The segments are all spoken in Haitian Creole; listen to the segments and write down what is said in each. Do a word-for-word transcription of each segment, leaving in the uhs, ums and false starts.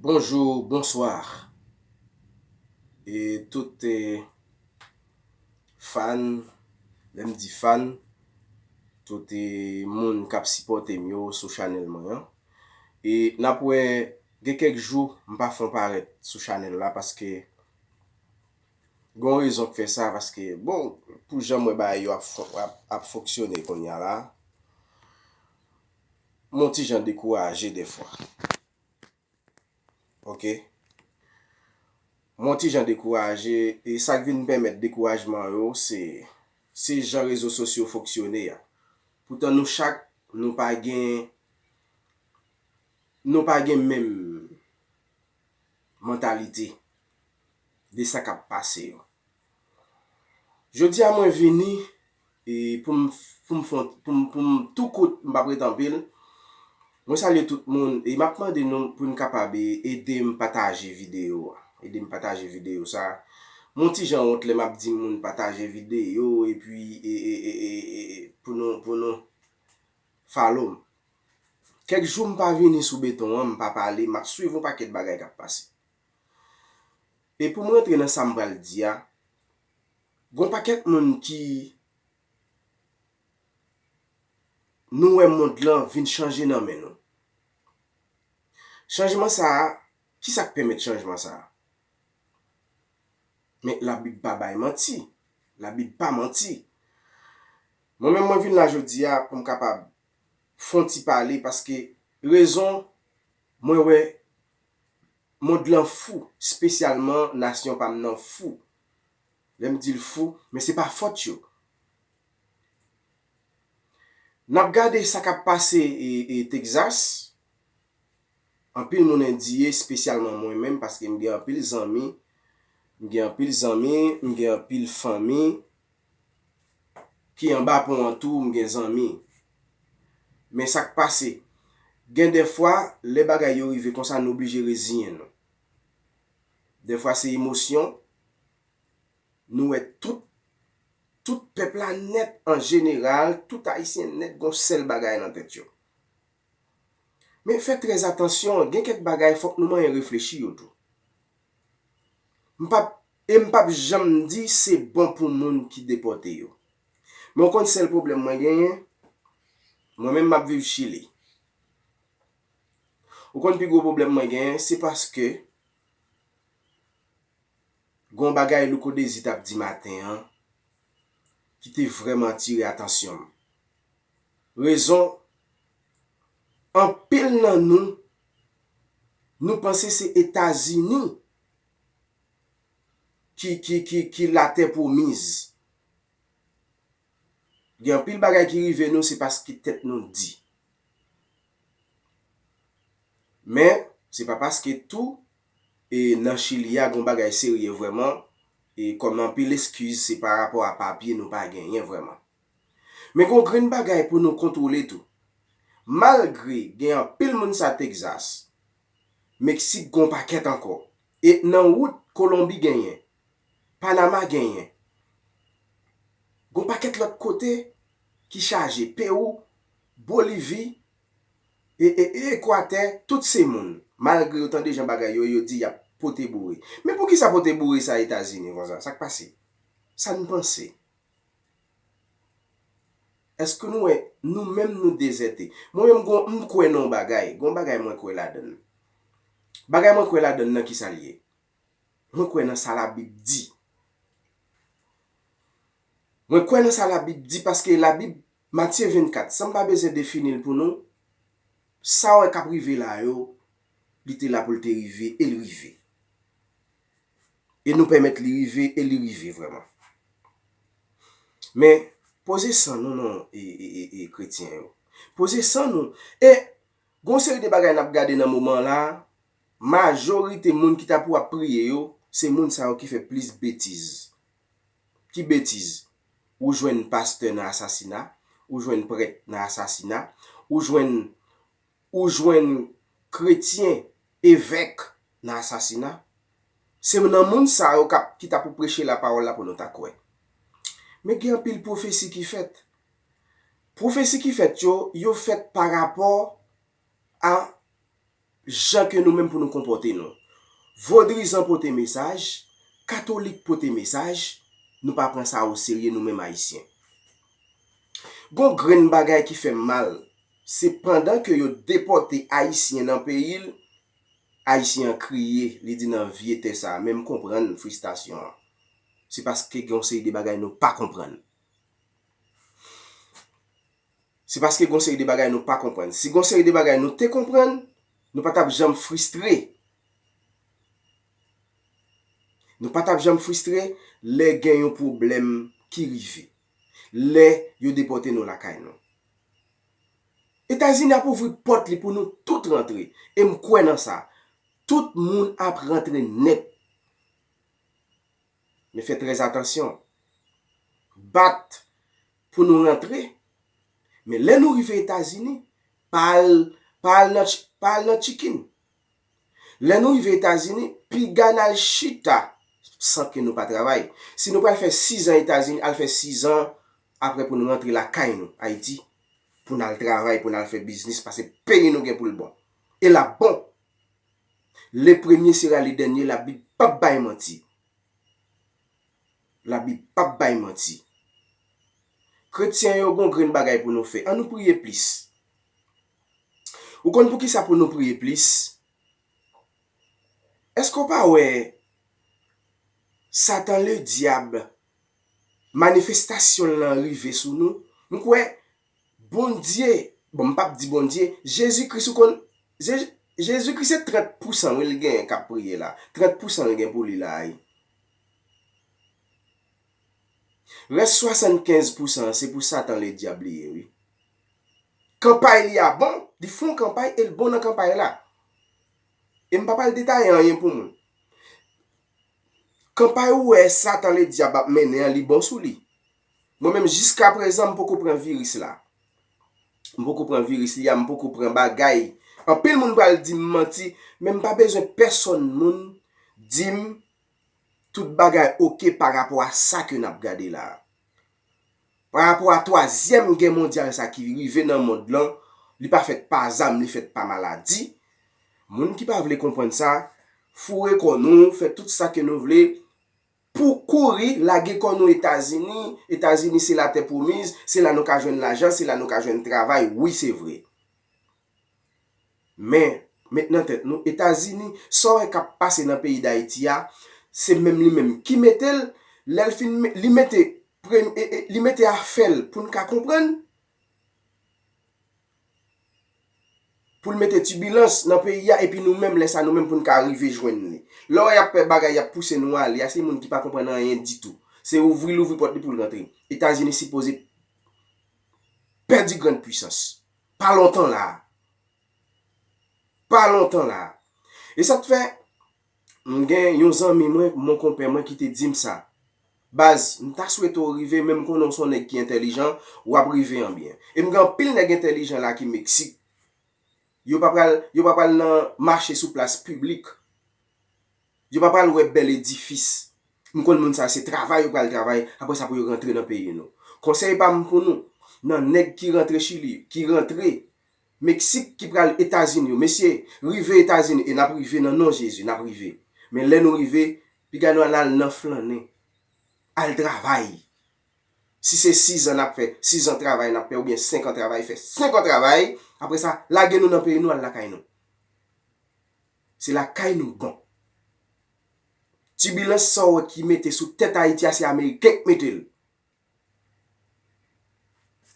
Bonjou, bonswa. E tout, e, fan, lè m di fan, tout, e, moun k ap sipòte m yo sou chanèl mwen an. E n ap wè, gen kèk jou m pa fè yon parèt sou chanèl la paske gen yon rezon k fè sa, paske, bon, pou jan m wè bagay yo ap fon-, ap, ap fonksyone kounye a la, m yon ti jan dekouraje dèfwa. Oke? M yon ti jan dekouraje, e sa k vin pèmèt dekourajman yo, se, se jan rezo sosyo fonksyone a. Poutan nou chak, nou pa gen, nou pa gen menm mantalite de sa k ap pase yo. Jodi a mwen vini, e, pou m, pou m fon-, pou m, pou m tou kout, m p ap ret anpil. Mwen salye tout moun, e m ap mande nou pou n kapab, e, ede m pataje videyo a. Ede m pataje videyo sa. M yon ti jan wont lè m ap di moun pataje videyo, epi, e, e, e, e, e, pou nou, pou nou follow m. Kèk jou m pa vini sou beton an, m pa pale, m ap swiv yon pakèt bagay k ap pase. E pou m rantre nan sa m pral di a, gon pakèt moun ki nou wè mond lan vin chanje nan men nou. Chanjman sa a, ki sa k pèmèt chanjman sa a? Men Labib pa bay manti. Labib pa manti. Mwen menm mwen vin la jodi a pou m kapab fè yon ti pale paske rezon mwen wè mond lan fou, espesyalman nasyon pa m nan fou. Lè m di l fou, men se pa fòt yo. N ap gade sa k ap pase e, e Texas. Anpil moun endiye, espesyalman mwen menm, paske m gen anpil zanmi, m gen anpil zanmi, m gen anpil fanmi ki anba pon an tou, m gen zanmi. Men sa k pase, gen dèfwa, lè bagay yo rive konsa, nou oblije reziyen nou. Dèfwa se emosyon, nou wè tout, tout pèp la nèt an jeneral, tout Ayisyen nèt gon sèl bagay nan tèt yo. Men fè trè atansyon, gen kèk bagay fòk nou manyen reflechi yo tou. M p ap, e m p ap janm di se bon pou moun ki depòte yo. Men w konn sèl pwoblèm mwen genyen, mwen menm m ap viv Chili. Ou konn pi gwo pwoblèm mwen genyen, se paske gon bagay Louko Dezi t ap di maten an ki te vrèman atire atansyon m. Rezon, anpil nan nou, nou panse se Etazini ki, ki, ki, ki latè pwomiz. Gen anpil bagay ki rive nou, se paske tèt nou di. Men, se pa paske tou, e nan Chili a, gon bagay serye vrèman, e kòm anpil eskiz, se pa rapò a papye nou pa genyen vrèman. Men gon grenn bagay pou nou kontwole tou. Malgre gen anpil moun sa Texas, Meksik gon pakèt ankò. E nan wout Kolonbi genyen, Panama genyen. Gon pakèt lòt kote ki chaje, Pewou, Bolivi, e, e, e Ekwatè, tout se moun. Malgre yo tande jan bagay yo, yo di y ap pote boure. Men poukisa pote boure sa Etazini konsa? Sa k pase? Sa n panse? Èske nou wè, nou menm nou dezète? Mwen menm, gon, m kwè nan yon bagay. Gon bagay mwen kwè ladan l. Bagay mwen kwè ladan l nan ki sa l ye? Mwen kwè nan sa Labib di. Mwen kwè nan sa Labib di paske Labib, Matye vennkat, san m pa bezwen defini l pou nou, sa w wè k ap rive la yo, li te la pou l te rive e l rive. E nou pèmèt li rive e li rive vrèman. Men, poze san nou non, e, e, e, e kretyen yo. Poze san nou. E gon seri de bagay n ap gade nan moman la, majorite moun ki ta pou ap priye yo, se moun sa yo ki fè plis betiz. Ki betiz? Ou jwenn pastè nan asasina, ou jwenn prèt nan asasina, ou jwenn, ou jwenn kretyen, evèk nan asasina. Se nan moun sa yo k ap, ki ta pou preche lapawòl la pou nou ta kwè. Men gen anpil pwofesi ki fèt. Pwofesi ki fèt yo, yo fèt pa rapò a jan ke nou menm pou nou konpòte nou. Vodrizan pote mesaj, katolik pote mesaj, nou pa pran sa oserye nou menm Ayisyen. Gon grenn bagay ki fè m mal, se pandan ke yo depòte Ayisyen nan peyi l, Ayisyen an kriye, li di nan vye tè sa, men m konprann fristasyon an. Se paske gen yon seri de bagay nou pa konprann. Se paske gon seri de bagay nou pa konprann. Si gon seri de bagay nou te konprann, nou pa t ap janm fristre. Nou pa t ap janm fristre lè gen yon pwoblèm ki rive. Lè yo depòte nou lakay nou. Etazini ap ouvri pòt li pou nou tout rantre. E m kwè nan sa. Tout moun ap rantre nèt. Men fè trè atansyon. Bat pou nou rantre. Men lè nou rive Etazini, pa al, pa al nan, ch- pa al nan chicken. Lè nou rive Etazini, piga n al chita san ke nou pa travay. Si nou pral fè sizan Etazini, al fè sizan apre pou nou rantre lakay nou, Ayiti, pou n al travay, pou n al fè biznis, paske peyi nou gen pou l bon. E l ap bon. Le premye sera le dènye, Labib p ap bay manti. Labib p ap bay manti. Kretyen yo gon grenn bagay pou nou fè. Ann nou priye plis. Ou konn poukisa pou nou priye plis? Èske w pa wè Satan Ledyab, manifestasyon l lan rive sou nou? M kwè Bondye, bon, m p ap di Bondye, Jezi Kris ou konn, Je- Jezi Kris se trant pousan wi l genyen k ap priye la. Trant pousan l gen pou li la wi. Rès swasannkenz pousan an se pou Satan Ledyab li ye wi. Kanpay li a bon, li fè yon kanpay e l bon nan kanpay la. E m pa pral detaye anyen pou moun. Kanpay ou wè Satan Ledyab ap mennen an, li bon sou li. Mwen menm jiskaprezan m poko pran viris la. M poko pran viris li a, m poko pran bagay. Anpil moun pral di m manti, men m pa bezwen pèsonn moun di m tout bagay oke pa rapò a sa ke n ap gade la a. Pa rapò a twazyèm gè mondyal sa ki rive nan mond lan, li pa fèt pa zam, li fèt pa maladi. Moun ki pa vle konprann sa, foure kò nou, fè tout sa ke nou vle, pou kouri, lage kò nou Etazini. Etazini se latè pwomiz, se la nou ka jwenn lajan, se la nou ka jwenn travay, wi se vre. Men, met nan tèt nou, Etazini, sa w wè k ap pase nan peyi Dayiti a, se menm li menm ki mete l, lè l fin me- li mete prem- e- e- li mete afè l pou n ka konprann, pou l mete tibilans nan peyi a, epi nou menm, lè sa nou menm pou n ka rive jwenn li. Lè w wè y ap fè bagay, y ap pouse nou ale a, se moun ki pa konprann anyen ditou. Se ouvri l ouvri pòt li pou l rantre. Etazini sipoze pèdi grann pwisans. Pa lontan la a. Pa lontan la a. E sa k fè, m gen yon zanmi mwen, mon konpè mwen ki te di m sa. Baz, m ta swete w rive, men m konnen w se yon nèg ki entèlijan, w ap rive an byen. E m gen anpil nèg entèlijan la ki Meksik. Yo pa pral, yo pa pral nan mache sou plas piblik. Yo pa pral wè bèl edifis. M konn moun sa se travay yo pral travay, apre sa pou yo rantre nan peyi nou. Konsèy pa m pou nou, nan nèg ki rantre Chili, ki rantre Meksik, ki pral Etazini yo, mesye, rive Etazini, e n ap rive nan non Jezi, n ap rive. Men lè nou rive, piga nou al nan flannen, al travay. Si se sizan n ap fè, sizan travay n ap fè, oubyen senkan travay, fè senkan travay, apre sa, lage nou nan peyi nou, al lakay nou. Se lakay nou bon. Tibilans sa w wè ki mete sou tèt Ayiti a, se Ameriken k mete l.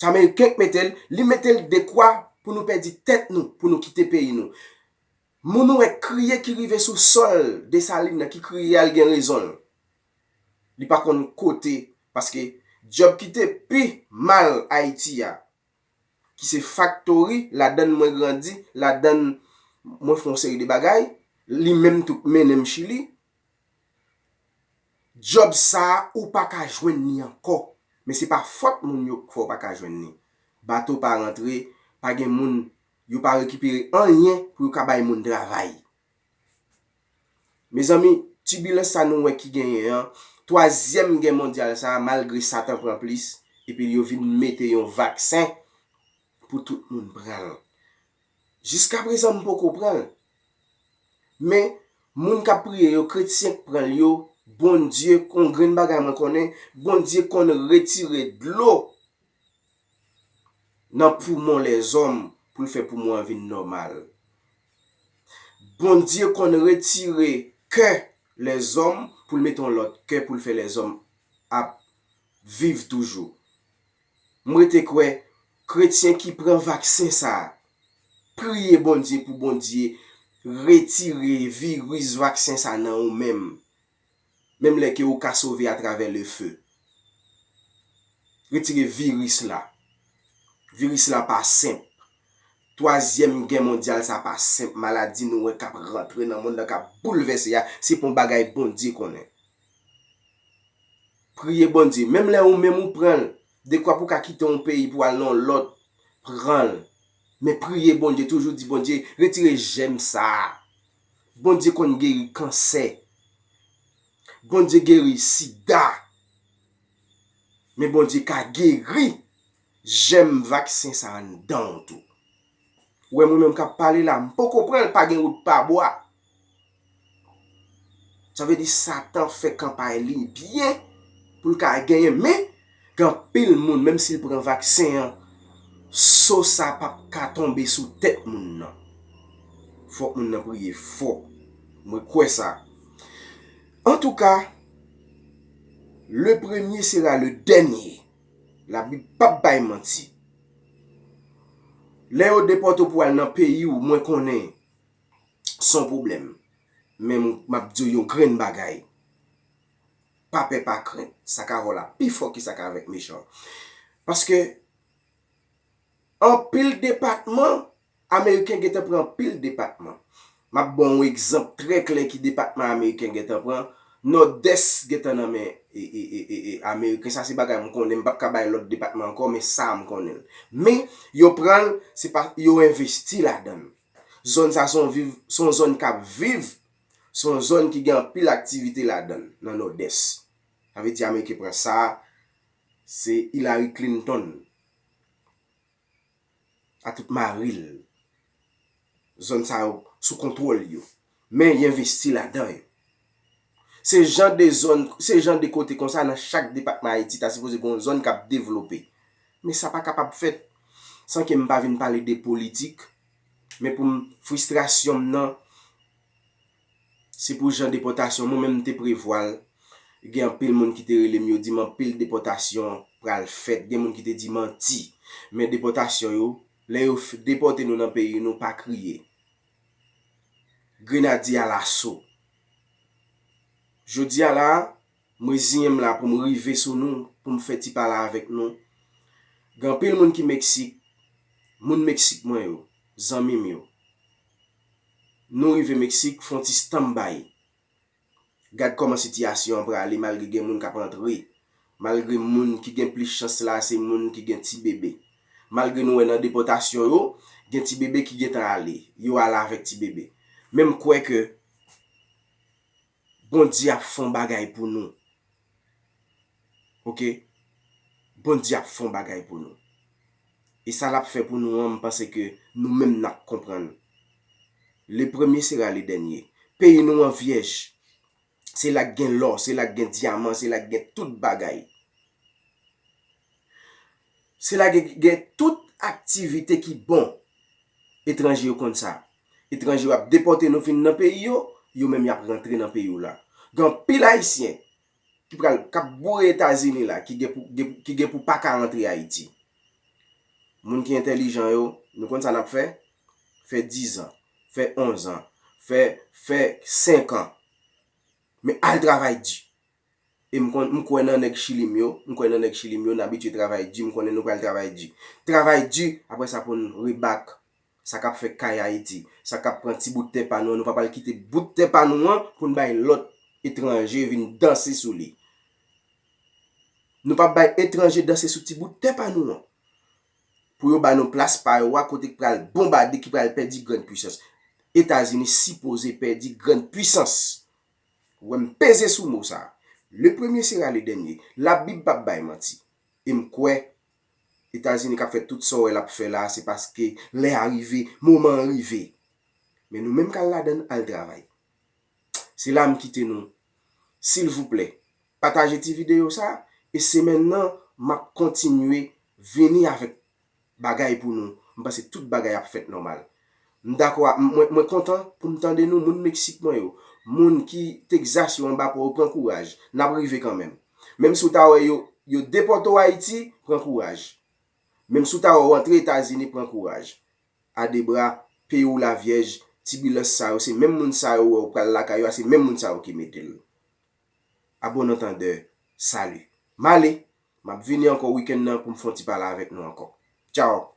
Se Ameriken k mete l, li mete l dekwa pou nou pèdi tèt nou, pou nou kite peyi nou. Moun ou wè kriye ki rive sou sòl Desalin nan, ki kriye a, l gen rezon l. Li pa konn kote, paske djòb ki te pi mal Ayiti a, ki se faktori, ladann mwen grandi, ladann mwen fè yon seri de bagay, li menm tou k mennen m Chili. Djòb sa a, ou pa ka jwenn li ankò. Men se pa fòt moun yo k fè w pa ka jwenn li. Bato pa rantre, pa gen moun, yo pa rekipere anyen pou yo ka bay moun travay. Mezanmi, tibilans sa nou wè ki genyen an, twazyèm gè mondyal sa a, malgre Satan pran plis, epi yo vin mete yon vaksen pou tout moun pran l. Jiskaprezan, m poko pran l. Men, moun k ap priye yo, kretyen k pran l yo, Bondye, yon grenn bagay mwen konnen, Bondye konn retire dlo nan poumon lèzòm pou l fè poumon an vin nòmal. Bondye konn retire kè lèzòm pou l mete yon lòt kè pou l fè lèzòm ap viv toujou. M rete kwè kretyen ki pran vaksen sa a, priye Bondye pou Bondye retire viris vaksen sa nan ou menm. Menm lè ke ou ka sove atravè le feu. Retire viris la. Viris la pa senp. Twazyèm gè mondyal sa pa senp. Maladi nou wè k ap rantre nan mond nan, k ap boulvèse a, se pa yon bagay Bondye konnen. Priye Bondye. Menm lè ou menm ou pran l, dekwa pou w ka kite yon peyi pou w al nan yon lòt, pran l. Men priye Bondye, toujou di Bondye, retire jèm sa a. Bondye konn geri kansè. Bondye geri sida. Men Bondye ka geri jèm vaksen sa a anndan w tou. Ou wè mwen menm k ap pale la, m poko pran l, pa gen wout pa bwa. Sa vle di Satan fè kanpay li byen pou l ka genyen, men gen anpil moun, menm si l pran vaksen an, so sa p ap ka tonbe sou tèt moun nan. Fòk moun nan priye fò. Mwen kwè sa. Antouka, le premier sera le dernier. Labib p ap bay manti. Lè yo depòte w pou al nan peyi w, mwen konnen s on pwoblèm. Men m, m ap di w yon grenn bagay. Pa pè, pa krent. Sa k avè w la pi fò ke sa k avèk mechan. Paske anpil depatman, Ameriken gentan pran anpil depatman. M ap ba w yon egzanp trè klè ki depatman Ameriken gentan pran. Nòdès gentan nan men e, e, e, e, e, Ameriken. Sa se bagay m konnen. M p ap ka bay lòt depatman ankò, men sa a m konnen l. Men, yo pran l, se pa, yo envesti ladan l. Zòn sa se yon viv, se yon zòn k ap viv, se yon zòn ki gen anpil aktivite ladan l, nan Nòdès. Sa vle di Ameriken pran sa a, se Hillary Clinton a tout mari l. Zòn sa yo sou kontwòl yo. Men y envesti ladan yo. Se jan de zòn, se jan de kote konsa nan chak depatman Ayiti ta sipoze gen yon zòn k ap devlope. Men sa pa kapab fèt san ke m pa vin pale de politik. Men pou m, fristrasyon m nan, se pou jan depòtasyon, mwen menm m te prevwa l. Gen anpil moun ki te rele m, yo di m anpil depòtasyon pral fèt. Gen moun ki te di manti. Men depòtasyon yo, lè yo f-, depòte nou nan peyi nou, pa kriye. Grenadye alaso. Jodi a la, m reziyen m la pou m rive sou nou, pou m fè ti pale avèk nou. Gen anpil moun ki Meksik, moun Meksik mwen yo, zanmi m yo. Nou rive Meksik, fè yon ti stanbay. Gad kòman sitiyasyon an prale malgre gen moun k ap antre. Malgre moun ki gen plis chans la, se moun ki gen ti bebe. Malgre nou wè nan depòtasyon yo, gen ti bebe ki gentan ale. Yo ale avèk ti bebe. Men m kwè ke Bondye ap fè yon bagay pou nou. Oke? Bondye ap fè yon bagay pou nou. E sa l ap fè pou nou an, m panse ke nou menm n ap konprann. Le premier sera le dernier. Peyi nou an vyèj. Se la k gen lò, se la k gen dyaman, se la k gen tout bagay. Se la gen, gen tout aktivite ki bon. Etranje yo konn sa. Etranje yo ap depòte nou vin nan peyi yo, yo menm y ap rantre nan peyi w la. Gen anpil Ayisyen ki pral, k ap boure Etazini la, ki gen pou, gen, ki gen pou pa ka rantre Ayiti. Moun ki entèlijan yo, nou konn sa n ap fè? Fè diz an, fè onz an, fè, fè senk an. Men al travay di. E m konn, m kwè nan nèg Chili m yo, m kwè nan nèg Chili m yo, n abitye travay di, m konnen nou pral travay di. Travay di, apre sa pou n rebak. Sa k ap fè kay Ayiti, sa k ap pran ti bout tè pa nou an, nou pa pral kite bout tè pa nou an pou n bay lòt etranje vin danse sou li. Nou p ap bay etranje danse sou ti bout tè pa nou an. Pou yo ba nou plas pa yo a kote k pral bonbade, ki pral pèdi grann pwisans. Etazini sipoze pèdi grann pwisans. Ou wè m peze sou mo sa. Le premier sera le dernier. Labib p ap bay manti. E m kwè Etazini k ap fè tout sa w wè l ap fè la, se paske lè a rive, moman an rive. Men nou menm k al ladan l, al travay. Se la m kite nou. Silvouplè, pataje ti videyo sa, e semèn nan, m ap kontinye vini avèk bagay pou nou. M panse tout bagay ap fèt nòmal. M dakò, mwen, mwen kontan pou m tande nou, moun Meksik mwen yo, moun ki Texas yo anba pò yo, pran kouraj. N ap rive kanmenm. Menm si w ta wè yo, yo depòte w Ayiti, pran kouraj. Menm si w ta wè w antre Etazini, pran kouraj. Adebra, peyi w la vyèj, tibilans sa yo, se menm moun sa yo wè w pral lakay yo a, se menm moun sa yo ki mete l. A bon antandè, sali. M ale, m ap vini ankò wikenn nan pou m fè yon ti pale avèk nou ankò. Tchaw!